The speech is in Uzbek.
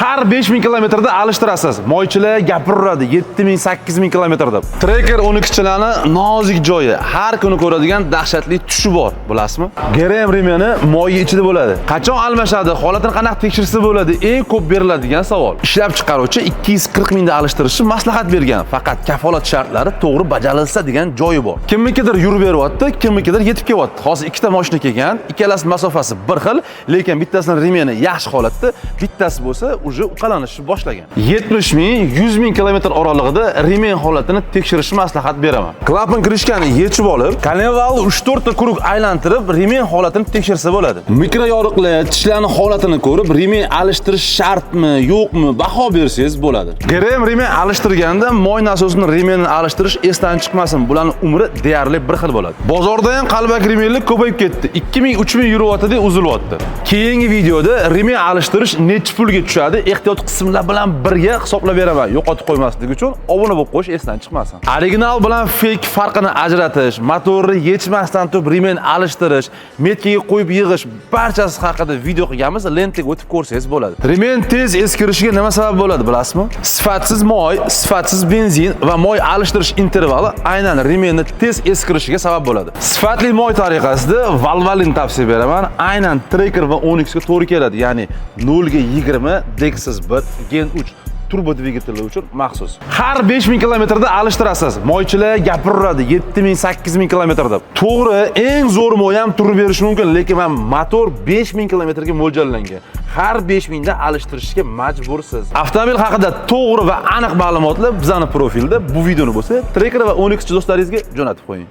Har 5000 kilometrda alishtirasiz. Moychilar gapiraveradi 7000, 8000 kilometr deb. Tracker 12chilarni nozik joyi, har kuni ko'radigan dahshatli tushi bor, bilasizmi? GRM remeni moyi ichida bo'ladi. Qachon almashadi, holatini qanaqa tekshirsa bo'ladi? Eng ko'p beriladigan savol. Ishlab chiqaruvchi 240 mingda alishtirishni maslahat bergan. Faqat kafolat shartlari to'g'ri bajarilsa degan joyi bor. Kimnikidir yurib beryapti, kimnikidir yetib kelyapti. Hozir ikkita mashina kelgan, ikkalasi masofasi bir xil, lekin bittasini remeni yaxshi holatda, bittasi bo'lsa уже uqalanishni boshlagan. 70 ming, 100 ming kilometr oralig'ida remen holatini tekshirishni maslahat beraman. Klapan крышка ni yechib olib, коленвал ni 3-4 ta круг aylantirib, remen holatini tekshirsa bo'ladi. Mikro yoriqlar, tishlarning holatini ko'rib, remen alishtirish shartmi, yo'qmi baho bersangiz bo'ladi. GRM remen alishtirganda moy nasosini remenini alishtirish esdan chiqmasin. Bularning umri deyarli bir xil bo'ladi. Bozorda ham qalbaki remenlar ko'payib ketdi. 2000, 3000 yuryapti, uzilyapti. Keyingi videoda remen alishtirish necha pulga tushadi, ehtiyot qismlar bilan birga hisoblab beraman. Yo'qotib qo'ymaslik uchun obuna bo'lib qo'yish esdan chiqmasin. Original bilan fake farqini ajratish, motorni yechmasdan turib remen alishtirish, метка ga qo'yib yig'ish barchasi haqida video qilganmiz. Lentaga o'tib ko'rsangiz bo'ladi. Remen tez eskirishiga nima sabab bo'ladi, bilasizmi? Sifatsiz moy, sifatsiz benzin va moy alishtirish intervali aynan remenni tez eskirishiga sabab bo'ladi. Sifatli moy tariqasida Valvoline tavsiya beraman. Aynan Tracker va Onix ga to'g'ri keladi. Ya'ni 0 ga 20 Dexys 1 Gen 3 turbo dvigatellar uchun maxsus. Har 5000 kilometrda alishtirasiz. Moychilar gapiraveradi 7000, 8000 kilometr deb. To'g'ri, eng zo'r moy ham turib berishi mumkin, lekin man motor 5000 kilometrga mo'ljallangan. Har 5000 da alishtirishga majbursiz. Avtomobil haqida to'g'ri va aniq ma'lumotlar bizning profilda. Bu videoni bo'lsa Tracker va Onix do'stlaringizga jo'natib qo'ying.